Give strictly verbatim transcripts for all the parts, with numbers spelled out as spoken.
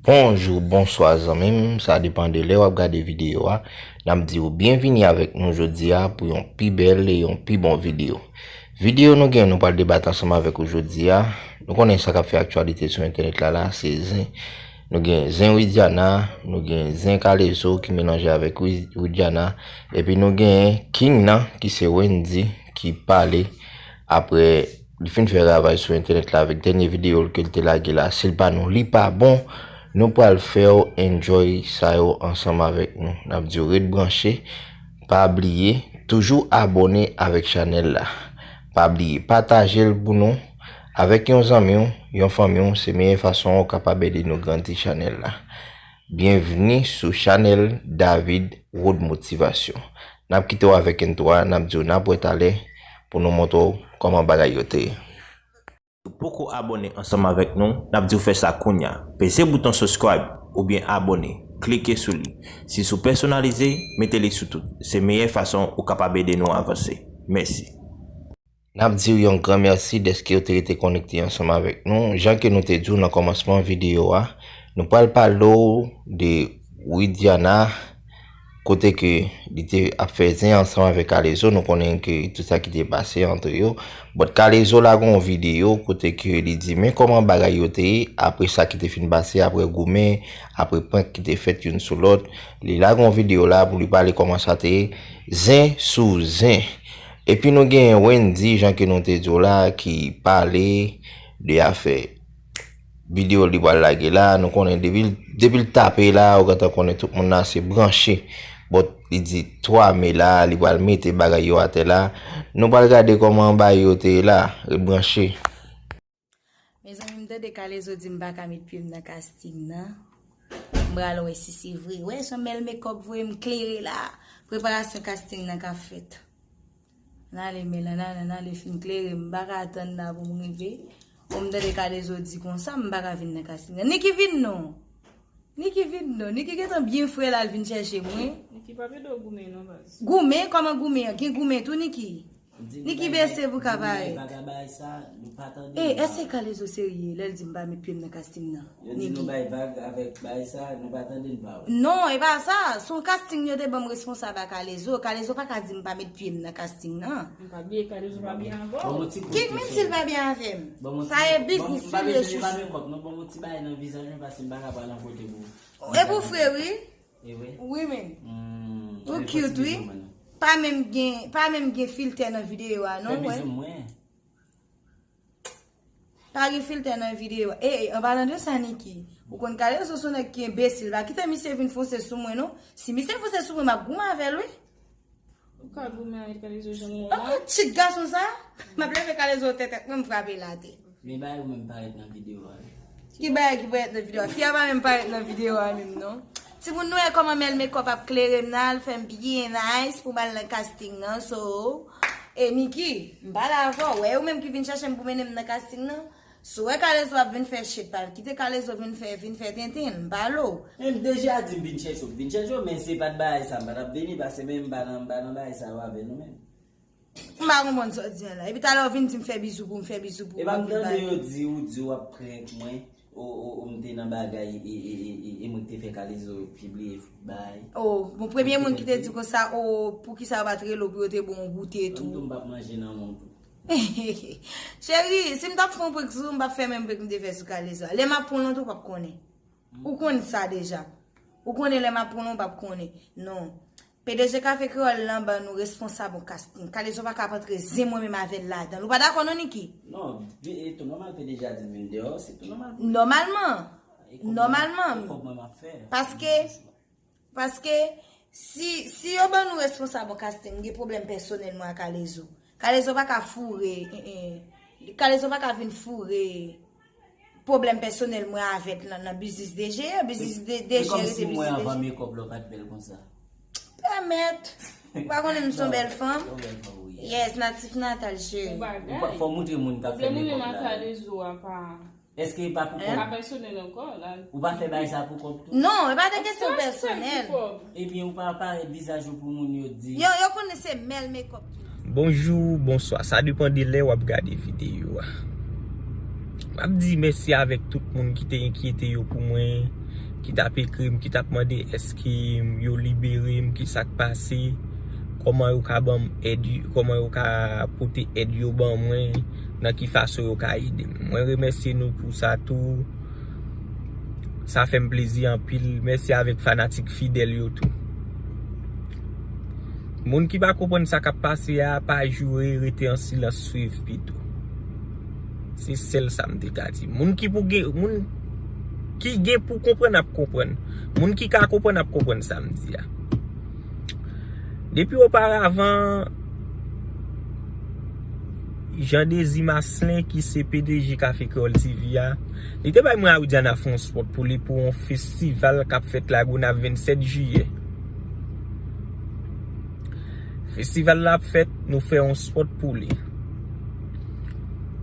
Bonjou, bonswa zanmi m, sa depann de lè w ap gade videyo a. N ap di w byenvini avèk nou jodi a pou yon pi bèl e yon pi bon videyo. Videyo nou gen, nou pral debat ansanm avèk ou jodi a. Nou konnen sa k ap fè aktyalite sou entènèt la, la, se zen. Nou gen zen Widiana, nou gen zen K-Lezo ki melanje avèk Wi-, Widiana. Epi nou gen King nan, ki se Wendy, ki pale apre li fin fè ravaj sou entènèt la avèk dènye videyo l ke l te lage la. Si l pa nou, li pa bon. Nou pral fè w enjoy sa yo ansanm avèk nou. N ap di w ret branche. Pa bliye, toujou abòne avèk chanèl la. Pa bliye, pataje l pou nou. Avèk yon zanmi w, yon fanmi w, se meyè fason w kapab ede nou grandi chanèl la. Byenvni sou chanèl David Road Motivation. N ap kite w avèk entwo a, n ap di w n ap wè talè pou nou montre w kòman bagay yo te ye. Ou poko abòne ansanm avèk nou, n ap di w fè sa kounya. Peze bouton subscribe oubyen abòne, klike sou li. Si sou pèsonalize, mete li sou tout. Se meyè fason ou kapab ede nou avanse. Mèsi. N ap di w yon gran mèsi dèske w te rete konekte ansanm avèk nou. Jan ke nou te di w nan kòmansman videyo a, nou pral pale w de Widiana, kote ke li te ap fè zen ansanm avèk K-Lezo. Nou konnen ke tout sa ki te pase antre yo. But K-Lezo lage yon videyo kote ke li di men kòman bagay yo te ye apre sa ki te fin pase, apre goumen, apre prank ki te fèt youn sou lòt. Li lage yon videyo la pou li pale kòman sa te ye, zen sou zen. Epi nou gen Wendy, jan ke nou te di w la, ki pale de afè videyo li pral lage la. Nou konnen depi l, depi l tape la, ou gentan konnen tout moun la se branche. But li di twa me la, li pral mete bagay yo atè la. Nou pral gade kòman bagay yo te ye la, ret branche. Mezanmi, m tande K-Lezo di m pa ka met pye m nan casting nan. M pral wè si se vre. Wè, se yon bèl makeup voye m klere la. Preparasyon casting nan k ap fèt. N ale, men la, n ale, n ale fin klere. M pa ka tann la pou m rive. Bon, m tande K-Lezo di konsa, m pa ka vin nan casting nan. Niki vin non. Niki vin non. Niki gentan byen fre la, l vin chèche mwen. Niki pa vle do goumen non, baz. Goumen? Kòman goumen an? Gen goumen tou, Niki? Niki bese pou ka parèt. E, èske K-Lezo serye lè l di m pa met pye m nan casting nan? Yo di nou bay vag avèk bagay sa, nou pa tande n pa wè. Non, e pa sa. Se yon casting yo te ban m responsab a K-Lezo. K-Lezo pa ka di m pa met pye m nan casting nan. M pa bliye K-Lezo pa byen avè w. Ki, menm si l pa byen avè m. Sa e biznis li, li chouchou. Ban m ti bagay nan vizaj mwen paske m pa ka pale nan kote pou. E pou fre, wi. E vre? Wi, men. Ou cute, wi. Pa menm gen, pa menm gen filtè nan videyo a, non, wè. Pa gen filtè nan videyo a. E, e, an palan de sa, Niki, ou konn K-Lezo se yon nèg ki enbesil. Pa kite misye vin fonse sou mwen, non. Si misye fonse sou mwen, m ap goumen avè l, wi. Ou ka goumen avèk K-Lezo jan ou la. Oh, ti gason sa. M ap leve K-Lezo tèt, tèt mwen, m frape l atè. Men bagay ou menm parèt nan videyo a, wi. Ki bagay ki parèt nan videyo a? Fi a pa menm parèt nan videyo a menm, non. Timoun, nou wè kòman Mel Makeup ap klere m nan, l fè m byen nice pou m al nan casting nan, so, e Niki, m pale avè w, wè ou menm ki vin chèche m pou mennen m nan casting nan. Si w wè K-Lezo ap vin fè shit pa l, kite K-Lezo vin fè, vin fè tenten l, m pale w. Men m deja di m vin chèche w, m vin chèche w, men se pa t bagay sa, m pa t ap vini, paske men m pa nan, m pa nan bagay sa yo avè nou menm. M pa konprann sa w di an la. Epi talè w vin di m fè bizou pou m, fè bizou pou m. Epa m tande yo di ou di w ap prank mwen, o, o, o, m te nan bagay, e, e, e, e, e mwen ki te fè K-Lezo pibliye bagay. O, bon, premye moun ki te di konsa, o, poukisa yo pa t rele w pou yo te ba w yon goute tou? Ou tou m p ap manje nan men w tou. Cheri, si m t ap fè yon prank sou ou, m p ap fè menm prank m te fè sou K-Lezo a. Lè m ap pran w nan tou, w p ap konnen. Ou konn sa deja. Ou konnen lè m ap pran w, w p ap konnen. Non. P D G Kafe Kreyòl lan ban nou responsab yon casting. K-Lezo pa ka ap antre zen mwen menm avè l ladan l. Ou pa dakò non, Niki? Non, e tou nòmal P D G a di m vin deyò, se tou nòmal pou li. Nòmalman. E kòb mwen, nòmalman. E kòb mwen m ap fè. Paske, paske si, si yo ban nou responsab yon casting, m gen pwoblèm pèsonèl mwen ak K-Lezo. K-Lezo pa ka foure, eh, eh, K-Lezo pa ka vin foure pwoblèm pèsonèl mwen avè l nan, nan biznis D G a, biznis D G a rete biznis D G a. Se kòmsi mwen anvan makeup la w pa t bèl konsa. Pèmèt. Ou pa konnen m se yon bèl fanm? Yon bèl fanm, wi. Yes, natif natal, cheri. Ou pa, fò w montre moun k ap fè makeup la. Pwoblèm ou menm ak K-Lezo a pa. Èske e pa pou kòb? Pa pèsonèl ankò la. Ou pa fè bagay sa pou kòb tou? Non, e pa de kesyon pèsonèl. Ebyen, ou pa parèt vizaj ou pou moun yo di. Yo, yo konnen se Mel Makeup tou. Bonjou, bonswa. Sa depann de lè w ap gade videyo a. M ap di mèsi avèk tout moun ki te enkyete yo pou mwen, ki t ap ekri m, ki t ap mande èske yo libere m, ki sa k pase, kòman yo ka ban m èd, kòman yo ka pote èd yo ban mwen, nan ki fason yo ka ede m. Mwen remèsye nou pou sa tou. Sa fè m plezi anpil. Mèsi avèk fanatik fidèl yo tou. Moun ki pa konprann sa k ap pase a, pa joure, rete an silans, swiv pito. Se sèl sa m te ka di. Moun ki pou gen, moun ki gen pou konprann ap konprann. Moun ki ka konprann ap konprann sa m di a. Depi oparavan, Jean Désir Maslin ki se P D G Café Créole T V a, li te bay mwen a Widiana fè yon spot pou li pou yon festival k ap fèt Lagonav vennsèt jiyè. Festival la ap fèt, nou fè yon spot pou li.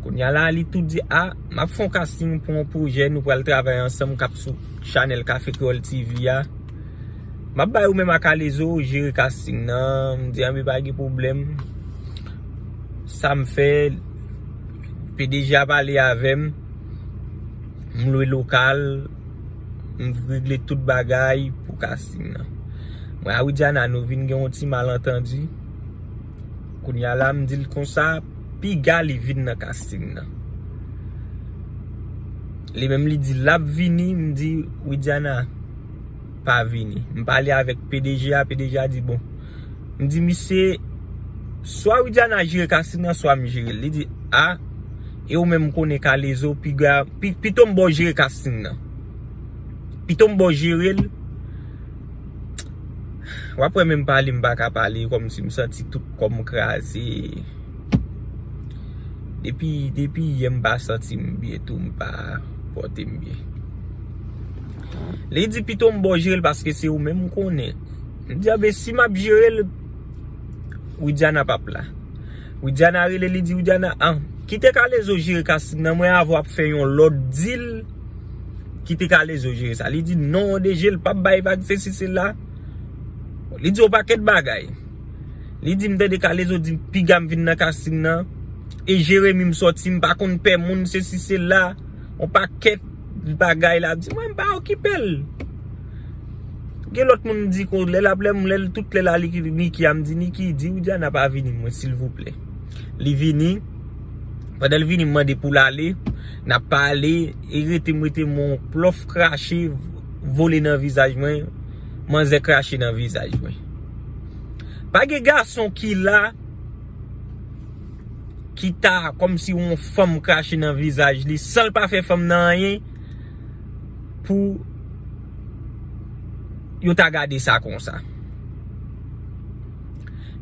Kounye a la, li tou di, a, m ap fè yon casting pou yon pwojè, nou pral travay ansanm k ap sou chanèl Café Créole T V a. M ap bay ou menm ak Alezo jere casting nan. M di, anben, pa gen pwoblèm. Sa m fè, P D G a pale avè m. M lwe lokal. M regle tout bagay pou casting nan. Mwen a Widiana, nou vin gen yon ti malantandi. Kounye a la, m di l konsa, piga li vin nan casting nan. Li menm li di l ap vini, m di, Widiana, pa vini. M pale avèk P D G a, P D G a di, bon. M di, misye, swa Widiana jere casting nan, swa m jere l. Li di, a, e ou menm konnen Kalezo, piga, pi, pito m ba w jere casting nan. Pito m ba w jere l. W ap wè menm pale m pa ka pale, kòmsi m santi tout kò m kraze. Depi, depi yè m pa santi m byen tou, m pa pòte m byen. Li di pito m ba w jere l paske se ou menm m konnen. M di, anben, si m ap jere l, Widiana p ap la. Widiana rele, li di, Widiana, an, kite Kalezo jere casting nan, mwen avè w ap fè yon lòt deal, kite Kalezo jere sa. Li di, non, D G, l p ap bay vag, sesi sela. Li di yon pakèt bagay. Li di, m tande Kalezo di, piga m vin nan casting nan. E Jeremi m sòti, m pa konn pè moun, sesi sela. Yon pakèt bagay la, di, mwen, m pa okipe l. Gen lòt moun m di, kon, lè l ap, lè m, lè l, tout lè la, li, Niki a, m di, Niki, di Widiana pa vini, mwen, silvouplè. Li vini. Pandan l vini, m mande pou l ale. N ap pale, e rete m, rete m, yon plòf krache, vole nan vizaj mwen. Manzè krache nan vizaj mwen. Pa gen gason ki la, ki ta kòmsi yon fanm krache nan vizaj li, san l pa fè fanm nan anyen, pou yo ta gade sa konsa.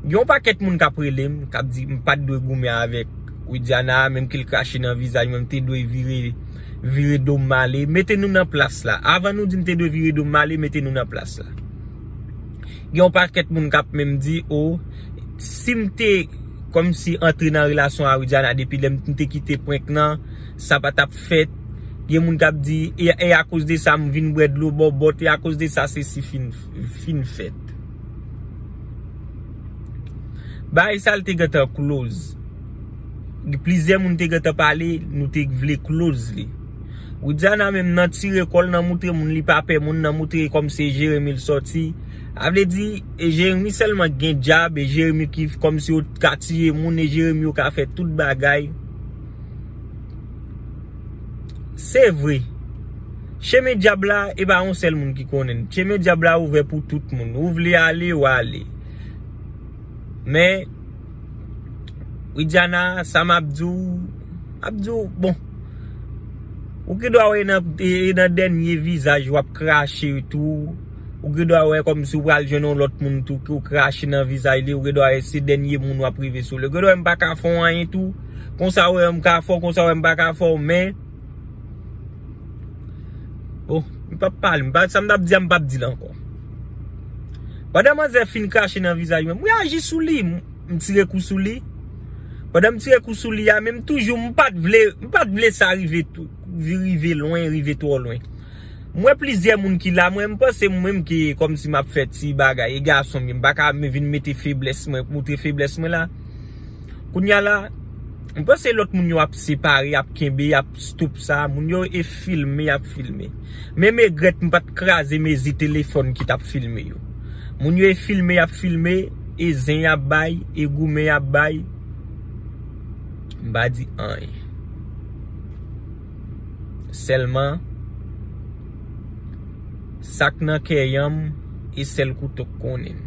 Gen yon pakèt moun k ap rele m, k ap di m pa t dwe goumen avèk Widiana, menm ke l krache nan vizaj mwen, m te dwe vire, vire do m ale. Mete nou nan plas la. Avan nou di m te dwe vire do m ale, mete nou nan plas la. Gen yon pakèt moun k ap menm di, o, si m te kòmsi antre nan relasyon a Widiana depi lè m te kite prank nan, sa pa t ap fèt. Gen moun k ap di, e, e akoz de sa m vin bwè dlo bòbòt, e akoz de sa sesi fin, fin fèt. Bagay sa l te gentan close. Plizyè moun te gentan pale, nou te vle close li. Widiana menm nan tire kò l, nan moutre moun li pa pè moun, nan moutre kòmsi e Jeremi l sòti. A vle di, e Jeremi sèlman k gen djab, e Jeremi ki kòmsi yo ka tiye moun, e Jeremi yo ka fè tout bagay. Se vre. Chemen djab la, e pa yon sèl moun ki konnen l. Chemen djab la ouvè pou tout moun. Ou vle ale, w ale. Men, Widiana, sa m ap di w, m ap di w, bon. Ou gen dwa wè nan, e, e nan dènye vizaj w ap krache tou. Ou gen dwa wè kòmsi w pral jwenn yon lòt moun tou ki w krache nan vizaj li. Ou gen dwa wè se dènye moun w ap rive sou li. Ou gen dwa wè m pa ka fè w anyen tou. Konsa w wè m ka fè w, konsa w wè m pa ka fè w, men. Bon, m p ap pale, m pa, sa m t ap di a, m p ap di l ankò. Pandan manzè fin krache nan vizaj mwen, m reyaji sou li, m, m tire kou sou li. Pandan m tire kou sou li a, men m toujou, m pa t vle, m pa t vle sa rive tou, rive lwen, rive twò lwen. M wè plizyè moun ki la, mwen, m panse mwen menm ki kòmsi m ap fè ti bagay, e gason m ye, m pa ka vin mete feblès mwen, moutre feblès mwen la. Kounye a la, M panse lòt moun yo ap separe, ap kenbe, ap stop sa. Moun yo e filme, ap filme. Men m regrèt m pa t kraze mezi telefòn ki t ap filme yo. Moun yo e filme, ap filme, e zen y ap bay, e goumen y ap bay. M pa di anyen. Sèlman, sa k nan kè yanm, e sèl kouto k konnen l.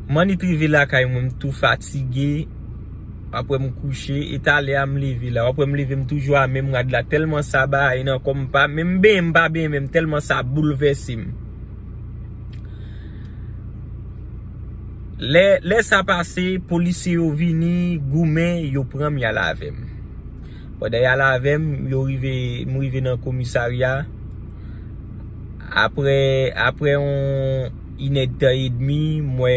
M annik rive lakay mwen, m tou fatige. Apre m kouche, e talè a m leve la. Apre m leve, m toujou a menm rad la. Tèlman sa bagay nan kò m, pa menm benyen, m pa benyen menm, tèlman sa boulvèse m. Lè, lè sa pase, polisye yo vini, goumen, yo pran m, y al avè m. Pandan y al avè m, yo rive, m rive nan komisarya. Apre, apre yon inèdtan edmi, m wè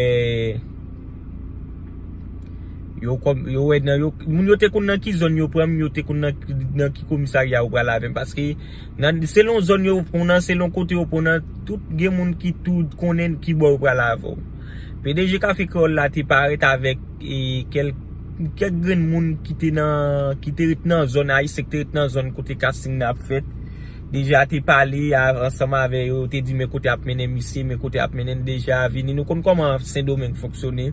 yo kòm, yo wè nan yo, moun yo te konn nan ki zòn yo pran m, yo te konn nan, nan ki komisarya yo pral avè m. Paske nan, selon zòn yo pran w nan, selon kote yo pran w nan, tout gen moun ki tou konnen ki bò yo pral avè w. P D G Kafe Kreyòl la te parèt avèk, e, kèl-, kèk grenn moun ki te nan, ki te ret nan zòn, ayisyen ki te ret nan zòn kote casting nan ap fèt. Deja te pale a-, ansanm avè yo, te di men kote ap mennen misye, men kote ap mennen l. Deja vini, nou konn kòman Sendomeng fonksyone.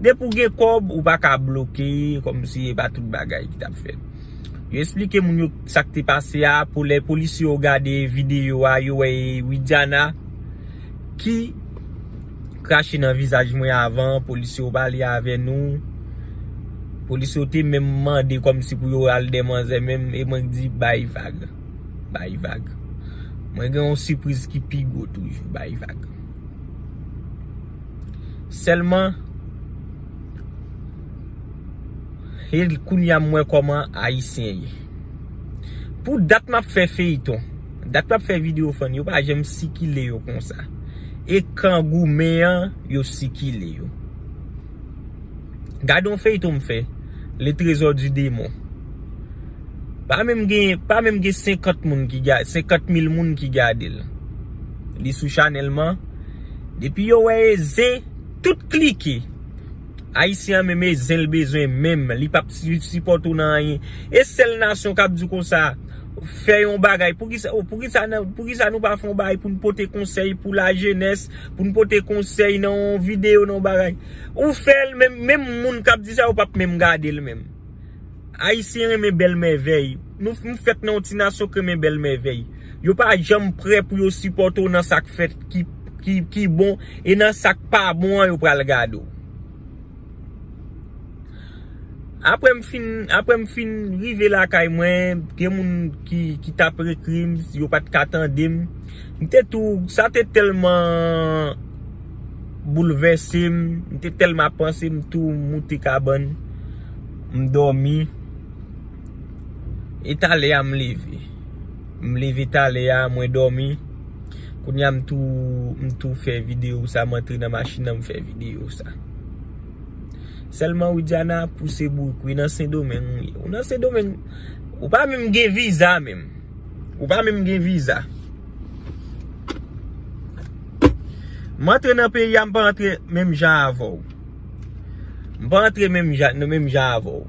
Depi w gen kòb, ou pa ka bloke, kòmsi e pa tout bagay ki t ap fèt. Yo eksplike moun yo sa k te pase a, pou lè polisye yo gade videyo a, yo wè e Widiana ki krache nan vizaj mwen avan, polisye yo pale avè nou. Polisye yo te menm mande kòmsi pou yo al dè manzè menm, e mwen di bay vag. Bay vag. Mwen gen yon sipriz ki pi gwo toujou, bay vag. Sèlman, e kounye a m wè kòman ayisyen ye. Pou dat m ap fè feyton, dat m ap fè videyo fann, yo pa janm sikile yo konsa. E kan goumen an, yo sikile yo. Gade yon feyton m fè, Le Trésor du Démon. Pa menm gen, pa menm gen senkant moun ki ga-, senkant mil moun ki gade l. Li sou chanèl mwen. Depi yo wè e zen, tout klike. Ayisyen an menm e zen l bezwen menm. Li p ap si-, sipòte w nan anyen. E sèl nasyon k ap di w konsa, fè yon bagay. Poukisa, poukisa, nan, poukisa nou pa fè yon bagay pou n pote konsèy pou lajenès, pou n pote konsèy nan yon videyo, nan yon bagay? Ou fè l, menm, menm moun k ap di sa, yo p ap menm gade l menm. Ayisyen renmen bèl mèvèy. Nou, nou fèt nan yon ti nasyon k renmen bèl mèvèy. Yo pa janm prè pou yo sipòte w nan sa k fèt ki, ki, ki bon, e nan sa k pa bon an, yo pral gade w. Apre m fin, apre m fin rive lakay mwen, gen moun ki, ki t ap ekri m, yo pa t ka tande m. M te tou, sa te tèlman boulvèse m, m te tèlman panse, m tou moute kabann, m dòmi. E talè a m leve. M leve talè a, mwen dòmi. Kounye a m tou, m tou fè videyo sa, m antre nan machin nan, m fè videyo sa. Sèlman Widiana pouse bouk, wi, nan Sendomeng, wi. Ou nan Sendomeng, ou pa menm gen viza menm. Ou pa menm gen viza. M antre nan peyi a, m pa antre menm jan avè w. M pa antre menm jan, nan menm jan avè w.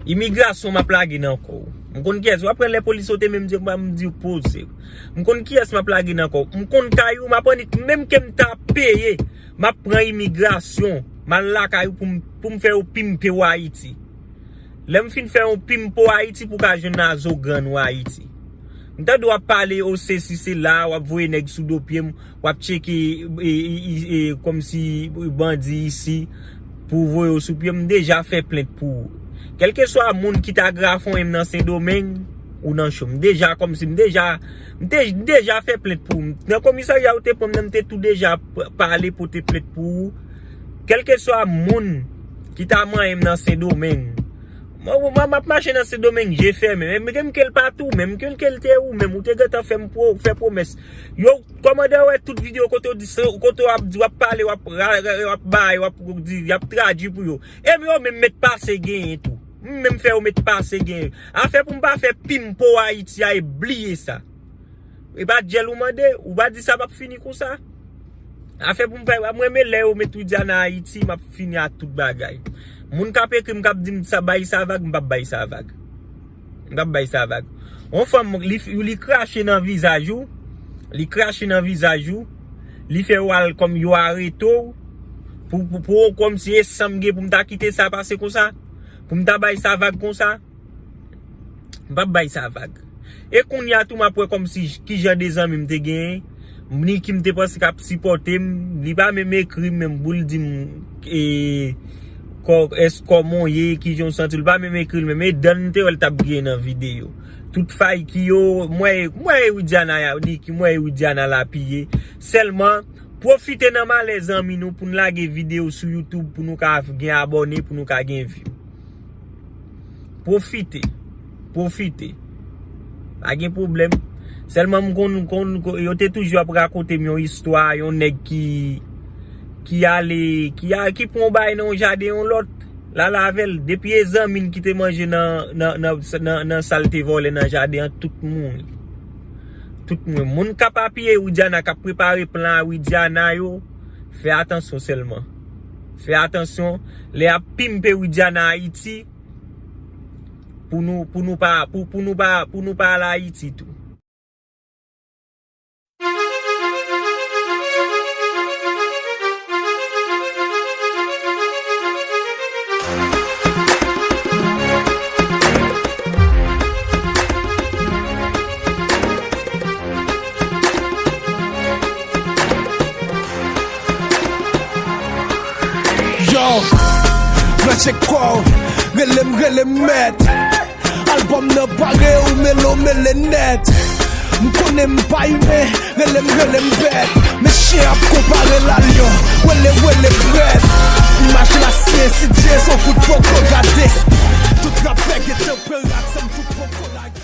Imigrasyon m ap lage nan kò w. M konn kiyès. W ap wè lè polis yo te menm di m, m di w poze. M konn kiyès m ap lage nan kò w. M konn kay ou, m ap annik, menm ke m ta peye, m ap pran imigrasyon. M al lakay ou pou m, pou m fè yo pimpe w Ayiti. Lè m fin fè yon pimpo Ayiti pou w ka jwenn Azogrann ou Ayiti. M tande w ap pale o sesi sela, w ap voye nèg sou do pye m, w ap tcheke, e, e, e, e, kòmsi bandi isi pou voye w sou pye m. M deja fè plent pou ou. Kèlkeswa moun ki ta grafonyen m nan Sendomeng, ou nan cho. M deja kòmsi, m deja, m te, m deja fè plent pou ou. Nan komisarya ou te pran m nan, m te tou deja p-, pale pote plent pou ou. Kèlkeswa moun ki ta manyen m nan Sendomeng. Mwen, mwen, m ap mache nan Sendomeng, je fèmen. Men m ke l pa t ou menm, m ke l te ou menm, ou te gentan fè m pwo-, fè pwomès. Yo, kòmandan yo wè tout videyo kote w di, kote w ap di, w ap pale, w ap ra-, ra-, w ap bay, w ap di, y ap tradui pou yo. E yo menm mèt pase genyen tou. M menm fè yo mèt pase genyen. Afè pou m pa fè pimpo Ayiti a, e bliye sa. E pa dyèl ou mande, ou pa di sa p ap fini konsa. Afè pou m fè, mwen renmen lè yo met Widiana Ayiti, m ap fini ak tout bagay. Moun k ap ekri m, k ap di m sa, bay sa vag, m p ap bay sa vag. M p ap bay sa vag. On fanm, li, li krache nan vizaj ou, li krache nan vizaj ou, li fè w al kòm yo arete w, pou, pou, pou, kòmsi e san m gen pou m ta kite sa pase konsa, pou m ta bay sa vag konsa. M p ap bay sa vag. E kounye a tou, m ap wè kòmsi j-, ki jan de zanmi m te genyen. Niki m te panse k ap sipòte m. Li pa menm ekri m menm pou l di m, e, kò-, èske kòman w ye, ki jan w santi w. Li pa menm ekri l menm. E dan m te wè l t ap griyen nan videyo. Tout fake yo, m wè, m wè Widiana, Niki, m wè Widiana l apiye. Sèlman, pwofite nan malè zanmi nou pou n lage videyo sou YouTube pou nou ka gen abòne, pou nou ka gen view. Pwofite. Pwofite. Pa gen pwoblèm. Sèlman m konn, konn, konn, yo te toujou ap rakonte m yon istwa, yon nèg ki, ki ale, ki a, ki pran yon bagay nan yon jaden yon lòt, l al avè l. Depi e zanmi n ki te manje nan, nan, nan, nan, nan sa l te vòlè nan jaden an, tout mouri. Tout mouri. Moun k ap apiye Widiana, k ap prepare plan a Widiana yo, fè atansyon sèlman. Fè atansyon, lè y ap pimpe Widiana Ayiti, pou nou, pou nou pa, pou, pou nou pa, pou nou pa al Ayiti tou. Yo, branche kò w, rele m, rele m mèt. Albòm nan pare, ou mele w mele nèt. M konnen m pa imen, rele m, rele m bèt. Men chen ap konpare l a lyon, wele, wele prèt. Imaj lasyen, si Dye son fout poko gade. Tout rapè gen tanperatur, m fout poko lage.